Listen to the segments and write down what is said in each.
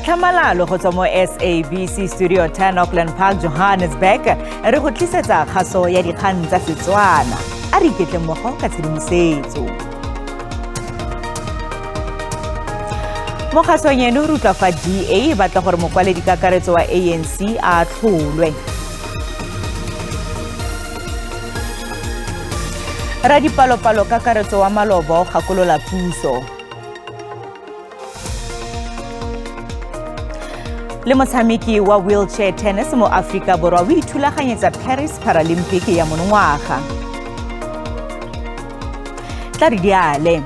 Tlhamalalo go tswa mo SABC Studio 10, Auckland Park, Johannesburg, re go tlisetsa kgaso ya dikgang tsa Setswana. A re iketle mmogo ka tshedimosetso. Mo kgasong eno re utlwa fa DA e batla gore mokwaledi kakaretso wa ANC a tlholwe. Radipalopalo kakaretso wa maloba o gakolola puso. Le motshameki wa wheelchair tennis mo Aforika Borwa o ithulaganyetsa Paris Paralympic ya monongwaga. Tla re diale.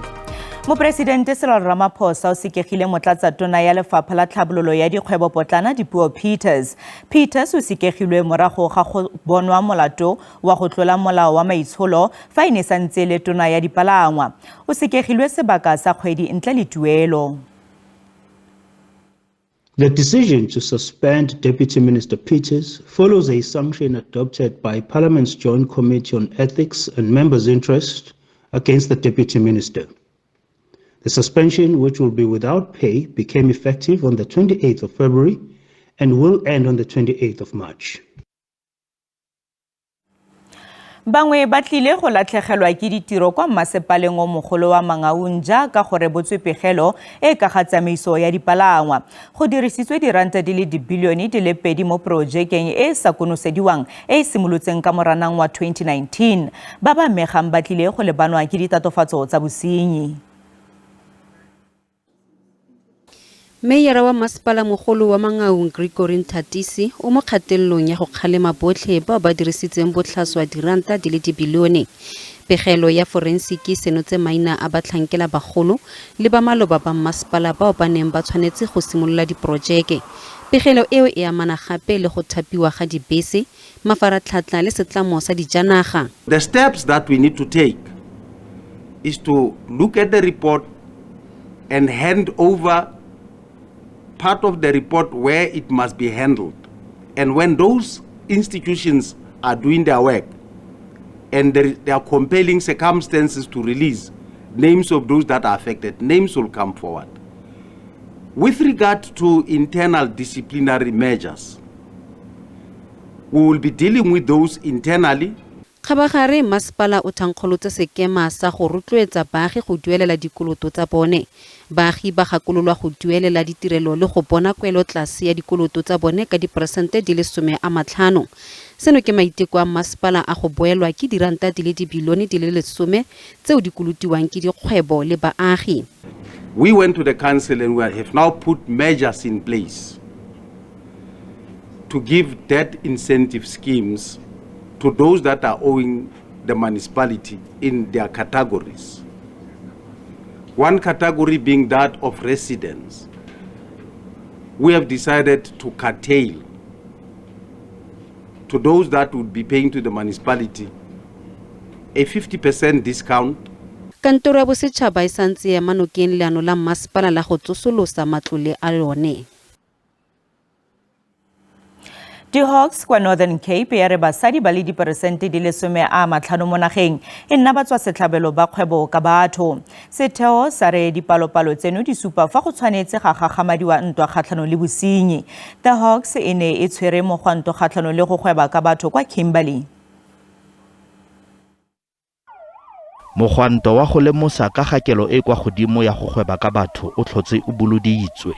Moporesidente Cyril Ramaphosa o sekegile motlatsatona ya lefapha la tlhabololo ya dikgwebopotlana Dipuo Peters. Peters o sekegilwe morago ga go bonwa molato wa go tlola molao wa maitsholo fa e ne santse le tona ya dipalangwa. O sekegilwe sebaka sa kgwedi ntle le tuelo. The decision to suspend Deputy Minister Peters follows a sanction adopted by Parliament's Joint Committee on Ethics and Members' Interest against the Deputy Minister. The suspension, which will be without pay, became effective on the 28th of February and will end on the 28th of March. Bangwe ba tlile go latlhegelwa ke ditiro kwa mmasepaleng o mogolo wa Mangaung jaaka go rebotswe pegelo e ka ga tsamaiso ya dipalangwa. Go dirisitswe diranta di le dibilione di le 2 mo porojekeng e e sa konosediwang e e simolotseng ka Moranang wa 2019. Ba ba amegang ba tlile go lebanwa ke ditatofatso tsa bosenyi. Meyara wa masepala mogolo wa Mangaung Gregory Nthatisi o mo kgatelelong ya go kgalema botlhe bao ba dirisitseng botlhaswa diranta di le dibilione. Pegelo ya forensiki e senotse maina a batlhankela bagolo le ba maloba ba mmasepala bao ba neng ba tshwanetse go simolola diporojeke. Pegelo eo e amana gape le go thapiwa ga dibese, mafaratlhatlha le setlamo sa dijanaga. The steps that we need to take is to look at the report and hand over part of the report where it must be handled. And when those institutions are doing their work and there are compelling circumstances to release names of those that are affected, names will come forward. With regard to internal disciplinary measures, we will be dealing with those internally. Kgabagare masepala o thankgolotse sekema sa go rotloetsa baagi go duelela dikoloto tsa bone. Baagi ba gakololwa go duelela ditirelo le go bona kwelo tlase ya dikoloto tsa bone ka diperesente di le 50. Seno ke maiteko a masepala a go boelwa ke diranta di le dibilione di le 10 tseo di kolotiwang ke dikgwebo le baagi. We went to the council and we have now put measures in place to give debt incentive schemes to those that are owing the municipality in their categories. One category being that of residents. We have decided to curtail to those that would be paying to the municipality a 50% discount. Kantoro ya bosetšhaba e santse e ema nokeng leano la mmasepala la go tsosolosa matlole a yone. Di-Hawks kwa Northern Cape ya re basadi ba le diperesente di le 50 mo nageng e nna batswa setlhabelo ba kgwebo ka batho. Setheo sa re dipalopalo tseno di supa fa go tshwanetse ga gagamadiwa ntwa kgatlhanong le bosenyi. The Hawks e ne e tshwere mogwanto kgatlhanong le go gweba ka batho kwa Kimberley. Mogwanto wa go lemosa ka ga kelo e kwa godimo ya go gweba ka batho o tlhotse o boloditswe.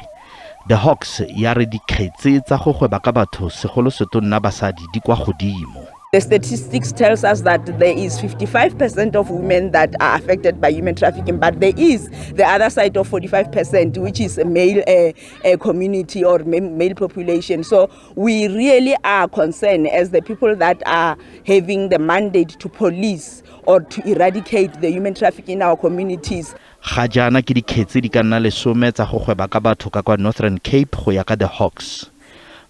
The Hawks ya re dikgetse tsa go gweba ka batho segolo setonna basadi di kwa godimo. The statistics tells us that there is 55% of women that are affected by human trafficking, but there is the other side of 45%, which is a male community or male population. So we really are concerned as the people that are having the mandate to police or to eradicate the human trafficking in our communities. Ga jaana ke dikgetse di ka nna 10 tsa go gweba ka batho ka kwa Northern Cape go ya ka The Hawks.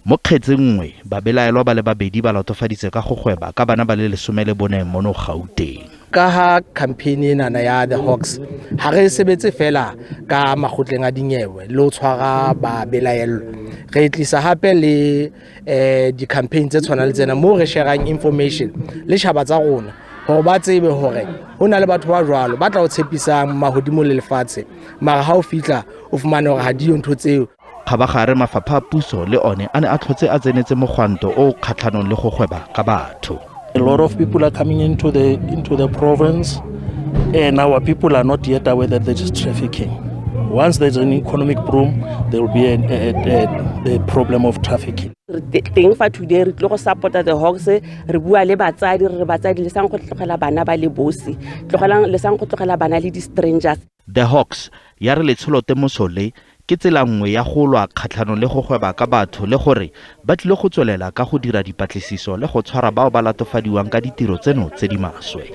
Mo kgetseng nngwe, babelaelwa ba le babedi ba latofaditse ka go gweba ka bana ba le 14 mono Gauteng. Ka ha campaign enana ya The Hawks ha re sebetse fela ka makgotleng a dinyewe le ho tshwara babelaellwa, re tlisa hape le di-campaign tse tshwanang le tsena moo re sharang information le tjhaba tsa rona hore ba tsebe hore ho na le batho ba jwalo ba tla o tshepisang mahodimo le lefatshe, mara ha o fihla o fumane hore ha diyo ntho tseo. Kgabagare mafapha a puso le one a ne a tlhotse a tsenetse mogwanto o o kgatlhanong le go gweba ka batho. A lot of people are coming into the province, and our people are not yet aware that there is trafficking. Once there's an economic boom, there will be the problem of trafficking. Re teng fa today re tlile go support-a the Hawks. Re bua le batsadi, re re batsadi le sang go tlogela bana ba le bosi, tlogelang le sang go tlogela bana le di-strangers. The Hawks ya re letsholotemoso le ke tsela nngwe ya go lwa kgatlhanong le go gweba ka batho le gore ba tlile go tswelela ka go dira dipatlisiso le go tshwara bao ba latofadiwang ka ditiro tseno tse di maswe.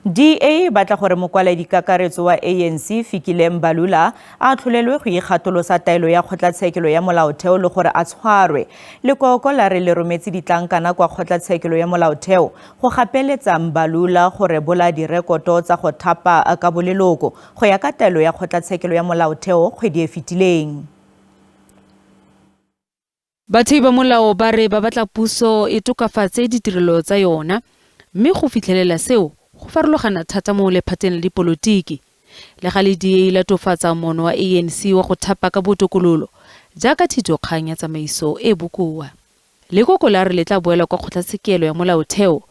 DA e batla gore mokwaledi kakaretso wa ANC Fikile Mbalula a atlholelwe go ikgatholosa taelo ya kgotlatshekelo ya molaotheo le gore a tshwarwe. Lekoko la re le rometse ditlankana kwa kgotlatshekelo ya molaotheo go gapeletsa Mbalula go rebola direkoto tsa go thapa ka boleloko go ya ka taelo ya kgotlatshekelo ya molaotheo kgwedi e fetileng. Bathei ba molao ba re ba batla puso e tokafatse ditirelo tsa yona, mme go fitlhelela seo go farologana thata mo lephateng la dipolotiki. Le ga le DA latofatsa moono wa ANC wa go thapa ka botokololo jaaka thitokgang ya tsamaiso e bokoa. Lekoko la re le tla boela kwa kgotlatshekelo ya molaotheo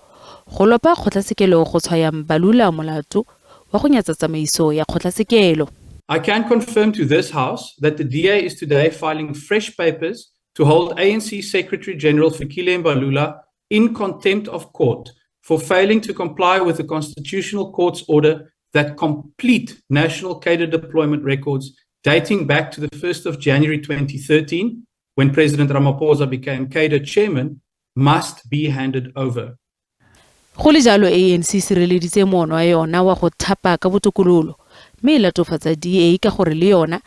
go lopa kgotlatshekelo go tshwaya Mbalula molato wa go nyatsa tsamaiso ya kgotlatshekelo. I can confirm to this House that the DA is today filing fresh papers to hold ANC Secretary General Fikile Mbalula in contempt of court for failing to comply with the Constitutional Court's order that complete national cadre deployment records dating back to the 1st of January 2013, when President Ramaphosa became cadre chairman, must be handed over. Go le jalo, ANC e sireleditse moono wa yona wa go thapa ka botokololo, mme e latofatsa DA ka gore le yona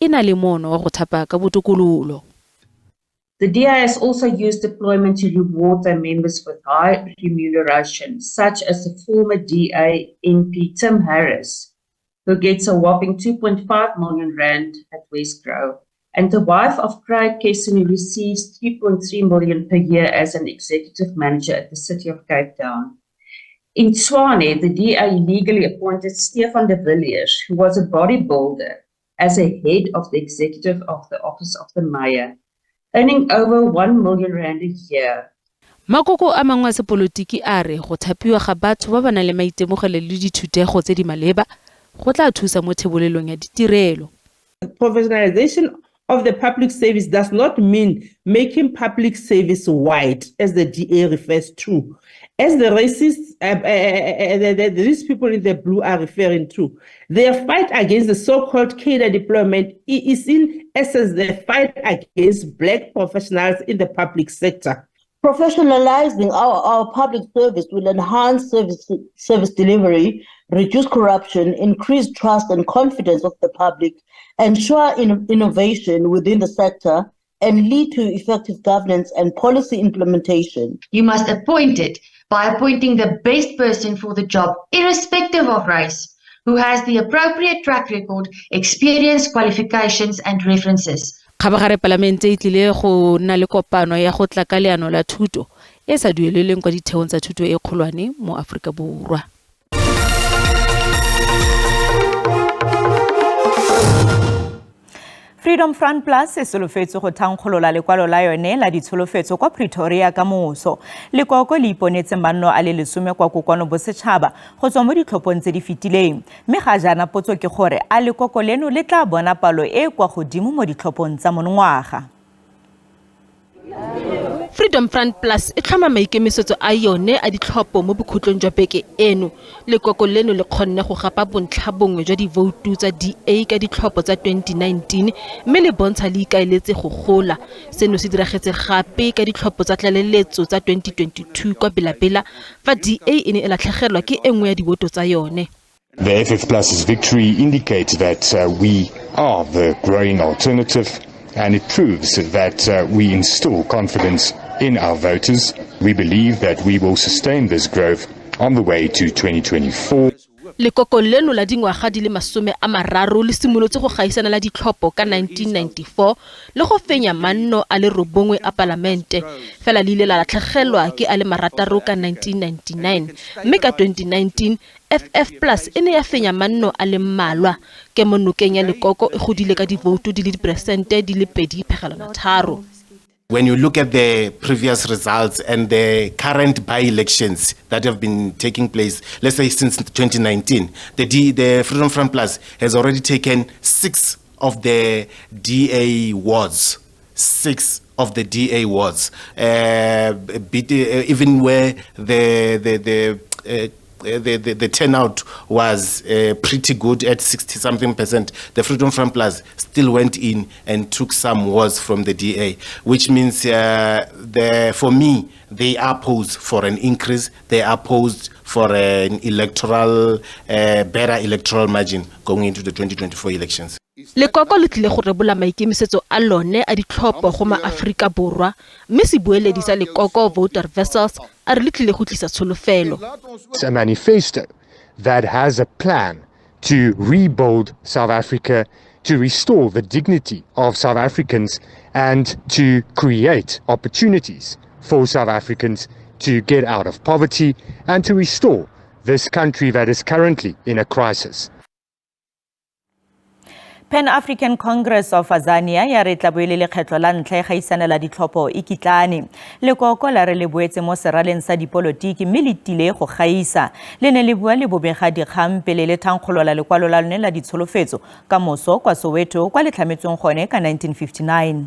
e na le moono wa go thapa ka botokololo. The DA has also used deployment to reward their members with high remuneration, such as the former DA MP Tim Harris, who gets a whopping 2.5 million rand at Wesgro, and the wife of Craig Kesson, who receives 3.3 million per year as an executive manager at the City of Cape Town. In Tshwane, the DA illegally appointed Stefan de Villiers, who was a bodybuilder, as a head of the executive of the office of the mayor, earning over 1 million rand a year. Makoko a mangwe a sepolotiki a re go thapiwa ga batho ba ba nang le maitemogelo le dithutego tse di maleba go tla thusa mo thebolelong ya ditirelo. Professionalization of the public service does not mean making public service white, as the DA refers to. As the racists, these people in the blue are referring to, their fight against the so-called cadre deployment is in essence the fight against black professionals in the public sector. Professionalizing our public service will enhance service delivery, reduce corruption, increase trust and confidence of the public, ensure innovation within the sector, and lead to effective governance and policy implementation. You must appoint it by appointing the best person for the job, irrespective of race, who has the appropriate track record, experience, qualifications, and references. Kgabagare palamente e tlile go nna le kopano ya go tla ka leano la thuto e sa dueleleng kwa ditheong tsa thuto e kgolwane mo Aforika Borwa. Freedom Front Plus e solofetse go thankgolola lekwalo la yone la ditsholofetso kwa Pretoria ka moso. Lekoko le iponetse manno a le 10 kwa kokoano bosetšhaba go tswa mo ditlhophong tse di fetileng. Mme ga jaana potso ke gore a lekoko leno le tla bona palo e e kwa godimo mo ditlhophong tsa monongwaga. Freedom Front Plus e tlhoma maikemisetso a yone a ditlhopho mo bokhutlong jwa beke eno. Lekoko leno le kgonne go gapa bontlha bongwe jwa divoutu tsa DA ka ditlhopho tsa 2019, mme le bontsha le ikaeletse go gola. Seno se diragetse gape ka ditlhopho tsa tlaleletso tsa 2022 kwa Bela-Bela, fa DA e ne e latlhegelwa ke e nngwe ya diwoto tsa yone. The FF Plus's victory indicates that we are the growing alternative, and it proves that we instill confidence in our voters. We believe that we will sustain this growth on the way to 2024. Lekoko leno la dingwaga di le 30 le simolotse go gaisana la ditlhopho ka 1994 le go fenya manno a le 9 a palamente, fela le ile la latlhegelwa ke a le 6 ka 1999, mme ka 2019 FF Plus e ne ya fenya manno a le mmalwa. Kemonokeng ya lekoko e godile ka divoutu di le diperesente di le 2.3. When you look at the previous results and the current by-elections that have been taking place, let's say since 2019, the Freedom Front Plus has already taken 6 of the DA wards. 6 of the DA wards. Even where the turnout was pretty good at 60-something percent, the Freedom Front Plus still went in and took some wards from the DA, which means for me, they are posed for an increase, they are posed for an electoral, better electoral margin going into the 2024 elections. Lekoko le tlile go rebola maikemisetso a lone a ditlhopho go maAforika Borwa, mme sebueledi sa lekoko Wouter Wessels a re le tlile go tlisa tsholofelo. It's a manifesto that has a plan to rebuild South Africa, to restore the dignity of South Africans and to create opportunities for South Africans to get out of poverty and to restore this country that is currently in a crisis. Pan African Congress of Azania ya re tla bo e le lekgetlho la ntlha e gaisanela ditlhopho e kitlane. Lekoko la re le boetse mo seraleng sa dipolotiki mme le tile go gaisa. Le ne le bua le bobega dikgang pele le thankgolola lekwalo la lone la ditsholofetso ka moso kwa Soweto kwa le tlhametsweng gone ka 1959.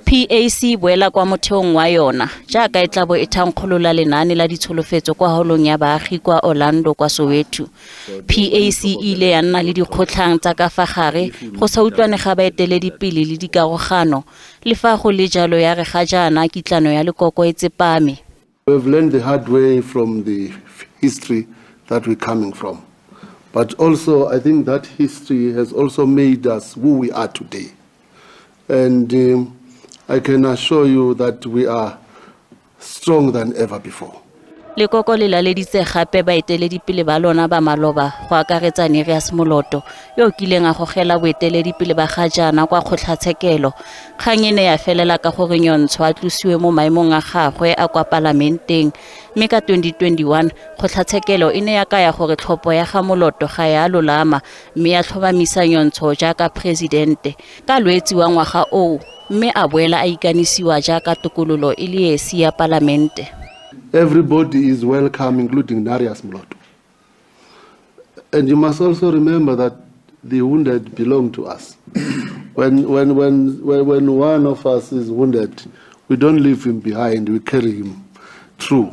PAC boela kwa motheong wa yona jaaka e tla bo e thankgolola lenaane la ditsholofetso kwa holong ya baagi kwa Orlando kwa Soweto. PAC e ile ya nna le dikgotlhang tsa ka fa gare go sa utlwane ga baeteledipele le dikarogano, le fa go le jalo ya re ga jaana kitlano ya lekoko e tsepame. We've learned the hard way from the history that we're coming from. But also I think that history has also made us who we are today. And I can assure you that we are stronger than ever before. Lekoko le laleditse gape baeteledipele ba lona ba maloba go akaretsa Nerias Moloto yo o kileng a gogela boeteledipele ba ga jaana kwa kgotlatshekelo. Kgang e ne ya felela ka gore Nyontsho a tlosiwe mo maemong a gagwe a kwa palamenteng, mme ka 2021 kgotlatshekelo e ne ya kaya gore tlhopho ya ga Moloto ga ya lolama mme ya tlhomamisa Nyontsho jaaka presidente ka Lwetse wa ngwaga oo, mme a boela a ikanisiwa jaaka tokololo e le esi ya palamente. Everybody is welcome, including Nerias Moloto. And you must also remember that the wounded belong to us. When one of us is wounded, we don't leave him behind, we carry him through.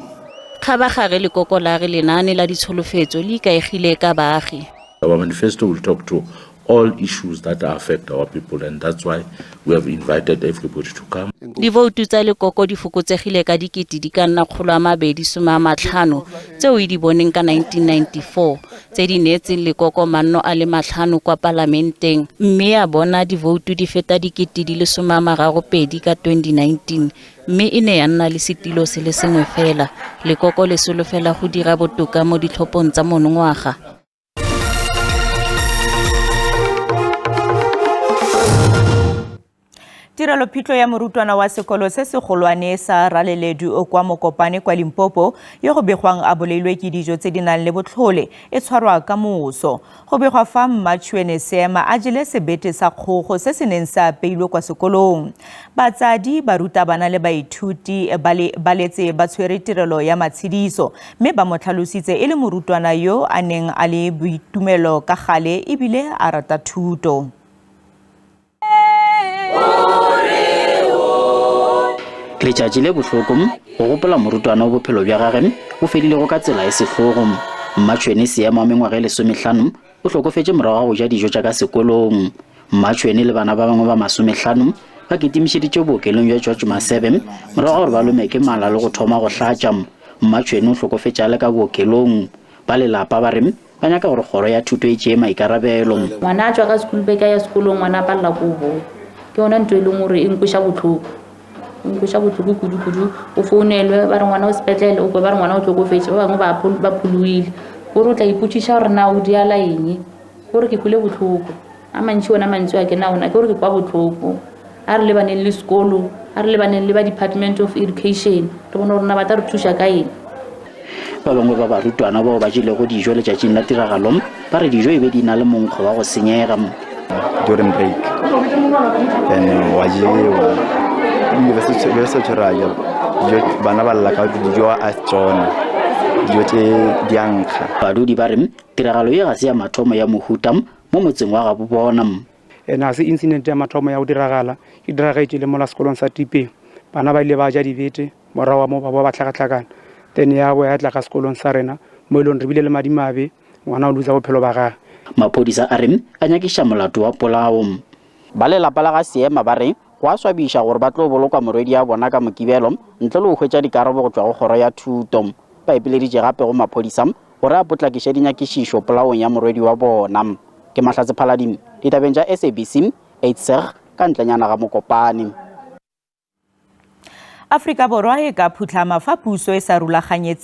Kgabagare lekoko la re lenaane la ditsholofetso le ikaegile ka baagi. Our manifesto will talk to all issues that affect our people, and that's why we have invited everybody to come. Divoutu tsa lekoko di fokotsegile ka dikete di ka nna 250 tseo e di boneng ka 1994, tse di neetseng lekoko manno a le 5 kwa palamenteng, mme ya bona divoutu di feta dikete di le 32 ka 2019, mme e ne ya nna le setilo se le sengwe fela. Lekoko le solofela go dira botoka mo ditlhophong tsa monongwaga. Tirelo phitlho ya morutwana wa sekolo se segolwane sa Raleledu kwa Mokopane kwa Limpopo yo go begwang a bolailwe ke dijo tse di nang le botlhole e tshwarwa ka moso. Go begwa fa Mmatšhwene Seema a jele sebete sa kgogo se se neng se apeilwe kwa sekolong. Batsadi, barutabana le baithuti ba letse ba tshwere tirelo ya matshediso mme ba mo tlhalositse e le morutwana yo a neng a le boitumelo ka gale ebile a rata thuto. Letšatši le bohloko go gopola morutwana wa bophelo bja gagwe o fedilego ka tsela e sehlogo. Mmatšhwene Seema wa mengwaga e 15 o hlokofetše morago ga go ja dijo tša ka sekolong. Mmatšhwene le bana ba bangwe ba 50 ba kitimišeditše bookelong bja George Masebe morago ga gore ba lome ke mala le go thoma go hlatša. Mmatšhwene o hlokofetše a le ka bookelong. Ba lelapa ba re ba nyaka gore kgoro ya thuto e tšee maikarabelo. Ngwana a tšwa ka school bag ya sekolong, ngwana a palela ko boa. Ke yona ntho e leng gore e nkweša bohloko. O nkweša bohloko kudu-kudu. O founelwe ba re ngwana o sepetlele, o kwe ba re ngwana o tlhokofetše, ba bangwe ba pholoile. Gore o tla ipotšiša gore na o diala eng, gore ke kwele bohloko. A mantši ona mantswe a ke na ona, ke gore ke kwa bohloko. A re lebaneng le sekolo, a re lebaneng le ba Department of Education, re bone gore na ba tla re thuša ka eng. Ba bangwe ba barutwana bao ba jelego dijo letšatšing la tiragalo ba re dijo e be di na le monkgo wa go senyega. During break then wa jewa ebile be se tshwere ja dijo, bana ba lla ka dijo a tsona, dijo tše di a nkga. Badudi ba re tiragalo ye ga se ya mathomo ya mohuta mo motseng wa gabo bona. Ene ga se incident ya mathomo ya go diragala, e diragetše le mola sekolong sa Tipeng. Bana ba ile ba ja dibete morago wa moo ba boa ba hlakahlakana, then ya boa ya tla ka sekolong sa rena mo e leng re bile le madimabe, ngwana o losa bophelo ba gagwe. Maphodisa a re a nyakiša molato wa polao. Ba lelapa la ga Seema ba re go a swabiša gore ba tlo bolokwa morwedi ya bona ka Mokibelo ntle le go hwetša dikarabo go tšwa go kgoro ya thuto. Ba ipileditše gape go maphodisa gore a potlakiše dinyakišišo polaong ya morwedi wa bona. Ke Mahlatse Phaladimo, ditabeng tša SABC, Uitsig, ka ntlenyana ga Mokopane. Afrika Borwa e ka phutlhama fa puso e sa rulaganye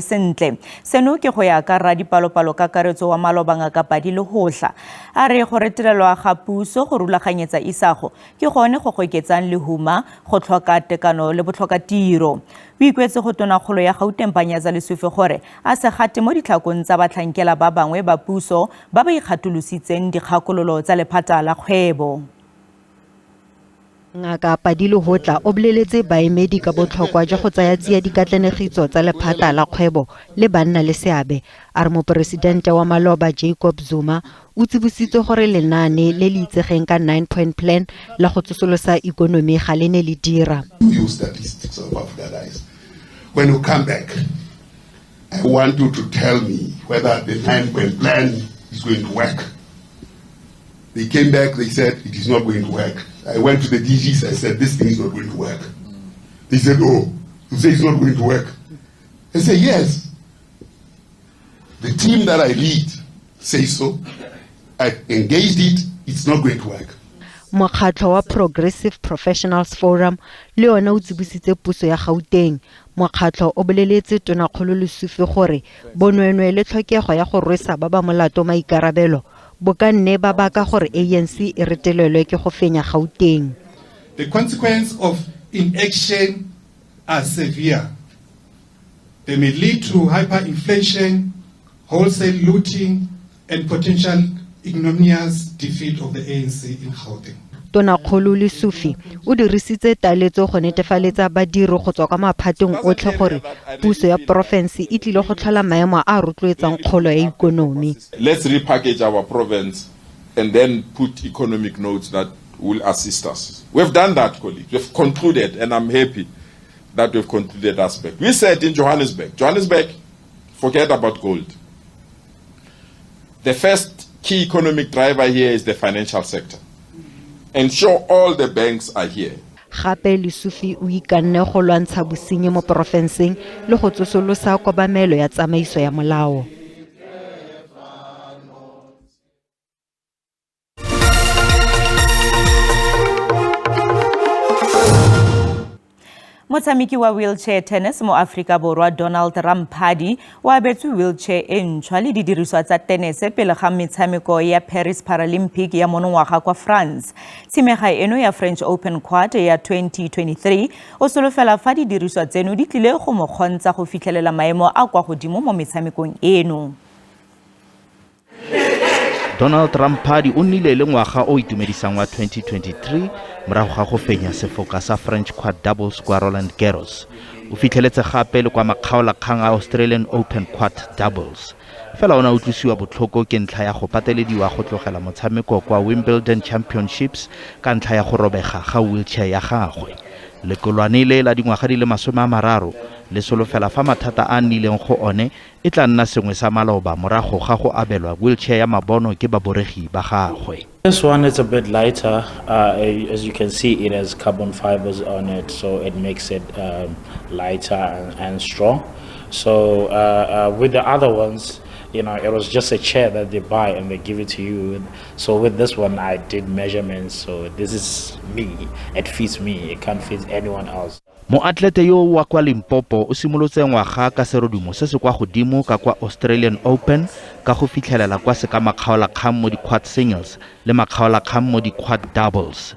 sentle. Seno ke go ya ka radipalopalo kakaretso wa maloba Ngaka Padi Lehohla. A re go retelelwa ga puso go rulaganyetsa isago ke gone go goketsang lehuma, go tlhoka tekano le botlhokatiro. O ikuetse go tonakgolo ya Gauteng Panyaza Lesufi gore a se gate mo ditlhakong tsa batlhankela ba bangwe ba puso ba ba ikgatolositseng dikgakololo tsa lephata la kgwebo. Ngaka Padi Lehohla o boleletse baemedi ka botlhokwa jwa go tsaya tsia dikatlanegiso tsa lephata la kgwebo le banna le seabe. A re moporesidente wa maloba Jacob Zuma o tsibositse gore lenaane le le itsegeng ka 9-point plan la go tsosolosa ikonomi ga le ne le dira. You statistics of Africa, guys. When you come back, I want you to tell me whether the 9-point plan is going to work. They came back, they said it is not going to work. I went to the DGs, I said this thing is not going to work. They said, oh, you say it's not going to work. I said, yes. The team that I lead says so. I engaged it, it's not going to work. Mokgatlho wa Progressive Professionals Forum le yona o tsibositse puso ya Gauteng. Mokgatlho o boleletse tonakgolo Lesufi gore bonweenwee le tlhokego ya go rwesa ba ba molato maikarabelo bo ka nne ba baka gore ANC e retelelwe ke go fenya Gauteng. The consequence of inaction are severe. They may lead to hyperinflation, wholesale looting, and potential ignominious defeat of the ANC in Gauteng. Tonakgolo Lesufi o dirisitse taletso go netefaletsa badiri go tswa kwa maphateng otlhe gore puso ya porofense e tlile go tlhola maemo a a rotloetsang kgolo ya ikonomi. Let's repackage our province and then put economic notes that will assist us. We've done that, colleagues. We've concluded, and I'm happy that we've concluded aspect. We said in Johannesburg, forget about gold. The first key economic driver here is the financial sector. Ensure all the banks are here. Gape Lesufi o ikanne go lwantsha bosenyi mo porofenseng le go tsosolosa kobamelo ya tsamaiso ya molao. Motshameki wa wheelchair tennis mo Afrika Borwa Donald Ramphadi o abetswe wheelchair e ntšhwa le didiriswa tsa tenese pele ga metshameko ya Paris Paralympic ya monongwaga kwa France. Tshimega eno ya French Open Quad ya 2023 o solofela fa didiriswa tseno di tlile go mo kgontsha go fitlhelela maemo a kwa godimo mo metshamekong eno. Donald Ramphadi o nnile le ngwaga o itumedisang wa 2023 morago ga go fenya sefoka sa French Quad Doubles kwa Roland Garros. O fitlheletse gape le kwa makgaolakgang a Australian Open Quad Doubles. Fela o ne a utlwisiwa botlhoko ke ntlha ya go patelediwa go tlogela motshameko kwa Wimbledon Championships ka ntlha ya go robega ga wheelchair ya gagwe. Lekolwane le la dingwaga di le 30 le solofela fa mathata a nnileng go one e tla nna sengwe sa maloba morago ga go abelwa wheelchair ya mabono ke baboregi ba gagwe. This one is a bit lighter. As you can see, it has carbon fibers on it, so it makes it lighter and strong. So with the other ones, It was just a chair that they buy and they give it to you. So with this one, I did measurements. So this is me. It fits me. It can't fit anyone else. Moatlete yo wa kwa Limpopo o simolotse ngwaga ka serodumo se se kwa godimo ka kwa Australian Open ka go fitlhelela kwa sekamakgaolakgang mo di-quad singles le makgaolakgang mo di-quad doubles.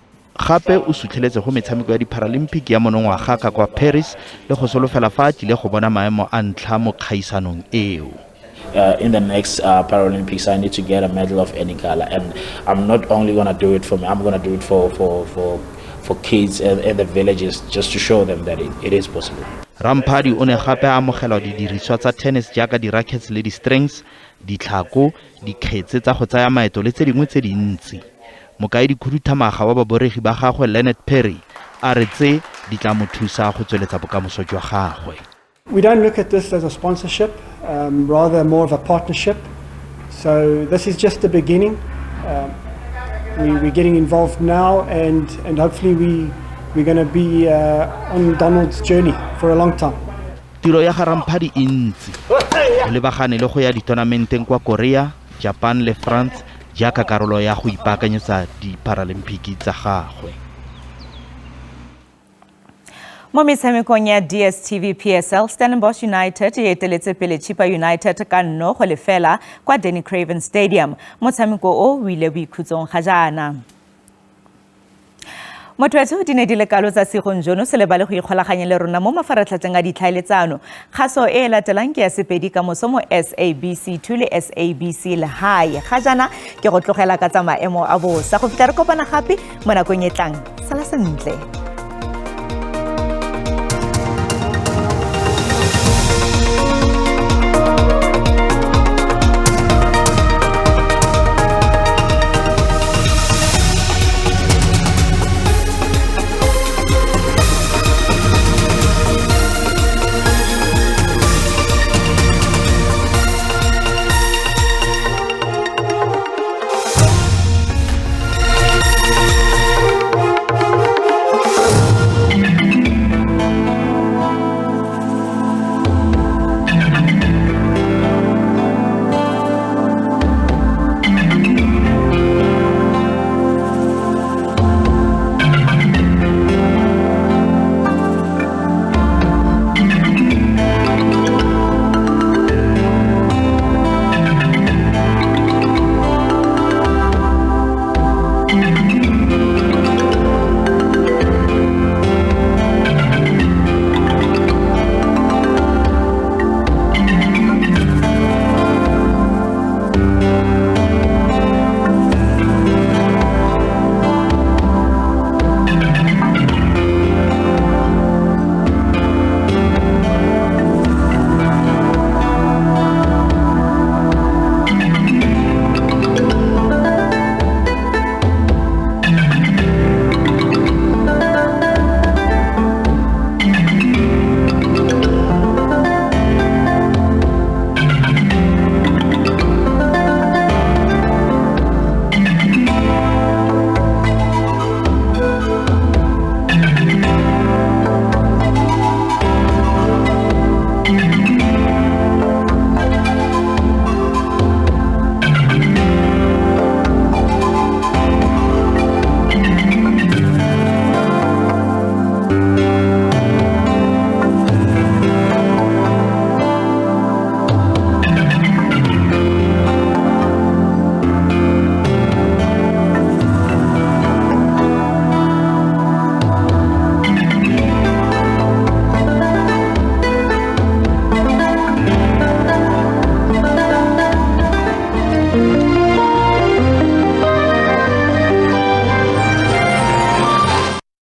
Gape o sutlheletse go metshameko ya di-Paralympic ya monongwaga ka kwa Paris le go solofela fa a tlile go bona maemo a ntlha mo kgaisanong eo. In the next Paralympics, I need to get a medal of any color, and I'm not only gonna do it for me. I'm gonna do it for kids in the villages, just to show them that it is possible. Ramphadi o ne gape a amogelwa didiriswa tsa tennis jaaka di-rackets le di-strings, ditlhako, dikgetse tsa go tsaya maeto le tse dingwe tse dintsi. Mokaedi khuduthamaga wa baboregi ba gagwe Leonard Perry a re tse di tla mo thusa go tsweletsa bokamoso jwa gagwe. We don't look at this as a sponsorship, rather more of a partnership. So this is just the beginning. We're getting involved now, and hopefully we're going to be on Donald's journey for a long time. Tiro ya ga Ramphadi e ntsi. O lebagane le go ya ditonamenteng kwa Korea, Japan le France jaaka karolo ya go ipaakanyetsa di-Paralympic tsa gagwe. Mo metshamekong ya DStv PSL, Stellenbosch United e eteletse pele Chippa United ka 0-0 kwa Danny Craven Stadium. Motshameko o o ile boikhutsong ga jaana. Motho wetsho, di ne di le kalo tsa sigong jono. Se lebale go ikgolaganya le rona mo mafaratlhatlheng a ditlhaeletsano. Kgaso e e latelang ke ya Sepedi ka moso mo SABC 2 le SABC Lehae. Ga jaana ke go tlogela ka tsa maemo a bosa go fitlha re kopana gape mo nakong e tlang. Sala sentle.